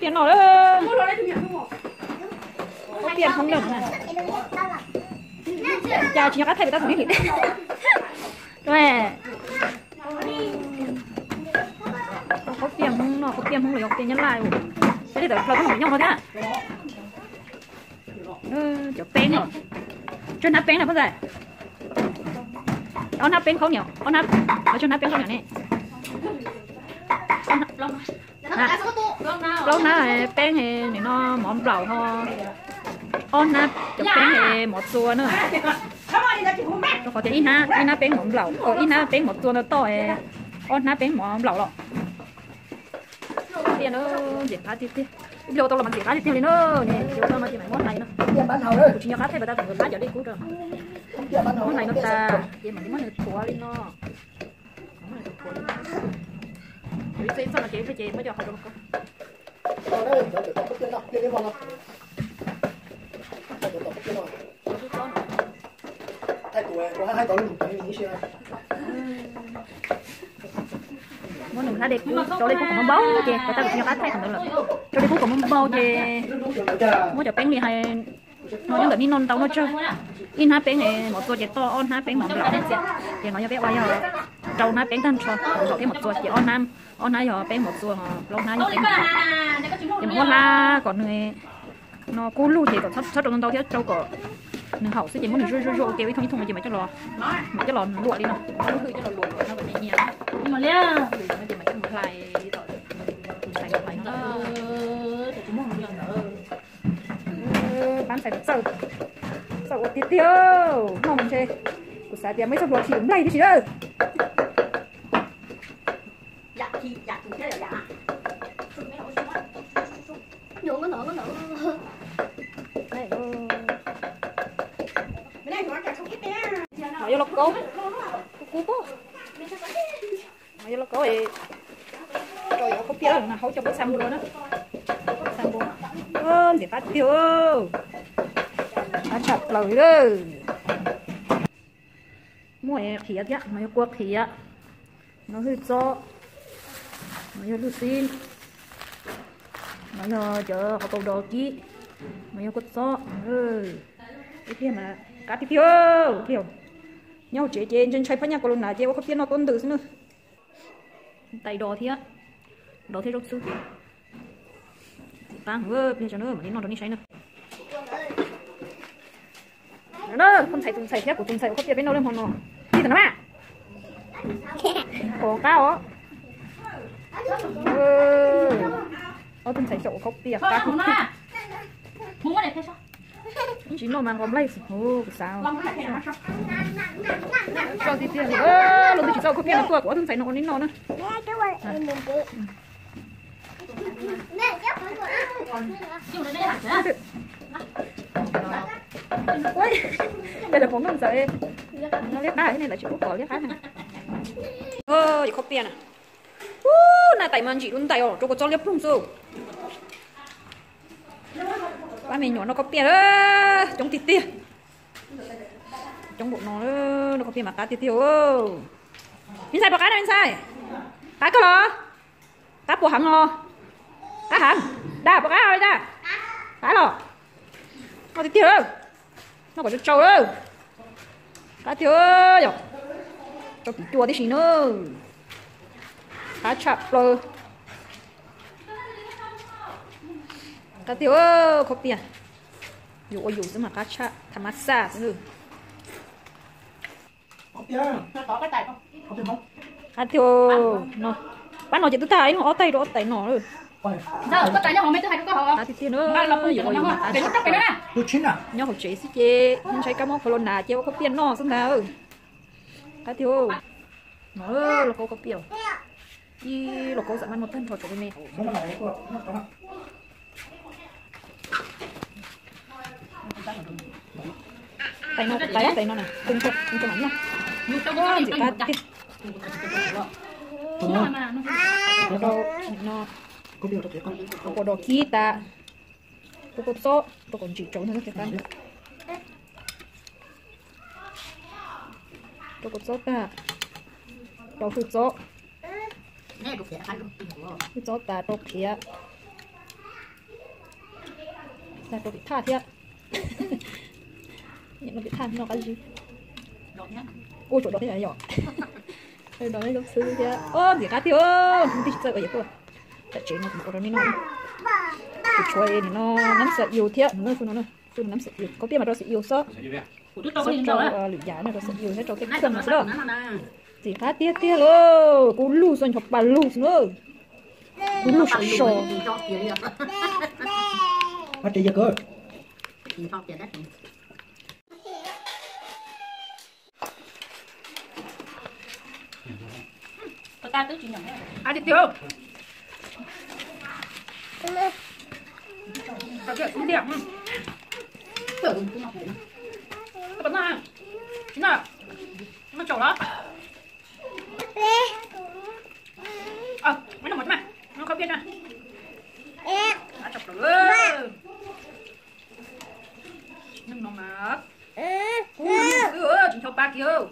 Tiaj no, khaub tiaj Hmoob lawm na. Cas tsis nco qab thaij pes tab tom li. Khaub tiaj Hmoob no, khaub tiaj Hmoob los yog khaub tiaj Nyab Laj, peb li tawm plaws koj mus nyob no thiab. Cov peeb no, tsawg hnab peeb na Phaj Ntxhais? Ob hnab peeb khaub niam, ob hnab, tsawg hnab peeb khaub niam ne? Plaub hnab peeb nim no mov nplaum ho, ob hnab cov peeb mov txua na. Rau qhov tias ib hnab, ib hnab peeb mov nplaum, ib hnab peeb mov txua ntawd toj, ob hnab peeb mov nplaum los. Tiaj na, ntxim qab tiag tiag. Ib pliag ua tau los mas ntxim qab tiag tiag li na. Kuv tsis nco qab thaij pes tab tom qab cov dej kub rau. Muab hlais no tas ces mam li muab nws thuav li no. Muab nws thuav li no. Ib txoj ib txoj no ces ib pliag ces muab coj qhov rau. Muab nws hlab dej kub, rau dej kub kom npau npau ces, pes tab kuv tsis nco qab thaij qhov ntawd lawm. Rau dej kub kom npau npau ces muab cov peeb li hais no nyob ntawm nim no ntau no tsawg. Ib hnab peeb mov txua ces toj ob hnab peeb mov nplaum. Ces no yog peb ua yog rau hnab peeb tag nrho, zaum thiab mov txua ces ob hnab, ob hnab yog peeb mov txua, plaub hnab yog peeb mov nplaum. Ces mam muab hlab kom nws no kub lug ces kom txhob rau ntau ntau thiab, rau kom nws haum xwb ces muab nws zuaj zuaj zuaj ua ke ib thooj ib thooj ces mam coj los, mam coj los luam li no. Hwj coj los luam no kom nyias nyias, ces mam coj mus hlais tom tus ntxhais hlais no. Pab ntxhais txawj, txawj ua tiag tiag. Noj mas ntshe kuv xav tias muaj ib txoj hlua khi nplaig tib si lawm. Los yog lauj kaub, kub kub pob. Los yog lauj kaub, rau yuav khaub piab no haub coj pub txha npua na. Txha npua, ntxim qab tiag, qab tshaj plaws li. Muaj qhiav thiab, no yog kua qhiav, no hwj txob, no yog lub xib, no yog cov qhauv kaus dos kib, no yog kua txob. Ib pliag mas qab tiag tiag, ib pliag nyob hauv tsev ces ntshai ntshai phab nyaj kaus los nas ces ua khaub piab noj tuab ntws xwb na. Tais dos thiab, dos thiab zaub txhwb. Qab, pliag tso na mam li noj rau nej saib na. Poj ntxhais tus ntxhais thiab kuv tus ntxhais ua khaub piab peb noj lub hmo no. Tij tam na, pom qab os. Ob tug ntxhais xyaum ua khaub piab qab. Ib ntsis noj mas nqos nplaig xwb, kuv xav. Soj tiag tiag, lub twg tsis txawj ua khaub piab no tuaj kuv ob tug ntxhais no ua li noj na. Ua, liab qab ne, lawv tsis pub pom liab qab na. Yog khaub piab na. Ub, na tais mas ntsim dua ntais os, rau kua txob liab ploog xwb. Pab me nyuam noj khaub piab, coob tiag tiag. Coob npaum no, noj khaub piab mas qab tiag tiag. Me ntxhais, puas qab na me ntxhais? Qab kawg los? Qab puas heev os? Qab heev. Dab, puas qab li dab? Qab los? Noj tiag tiag. Noj kom tsau tsau. Qab tiag yom. Rau tim cua tib si na. Qab tshaj plaws. Qab tiag, khaub piab. Yus ua yus xwb mas qab tshaj, tham mas xaj xwb. Qab tiag no. Pab no ces twb tag ib ob tais rau ob tais no. Qab tiag tiag na, yus ua yus mas qab tshaj. Nyob hauv tsev xwb ces ntshai kab mob corona ces ua khaub piab noj xwb ntag. Qab tiag. No, lauj kaub khaub piab. Ib lauj kaub xam maj noj tag nrho tsov me me. Tais no, tais, tais no na, tus ntxhais, tus ntxhais mam noj. Ntxim qab tiag. Rau no, rau dos kib tas, rau kua txob, rau kom ntsim tsau ntag. Rau kua txob tas, rau hwj txob. Hwj txob tas rau qhiav. Rau tim thaj thiab. Nyiam no tim thaj no qab zib. Ua tsuav dov thiab yom. Dov nej xwb thiab. Ntxim qab tiag, hnub twg tsis txawj ua yam tuaj. Tam tsev no kuv ua rau nej noj. Kuv tshuav nim no nab xav iu thiab, nab xu no, xu nab xav iu, khaub piaj mas rau xav iu xwb. Xub rau lwm yam no rau xav iu thiab rau tej kheej no xwb. Ntxim qab tiag tiag lauj, kub lug xwb, ncho pa lug xwb na. Kub lug sov so. Neeg no mas kub lug xwb, tsis ncho pa kiag.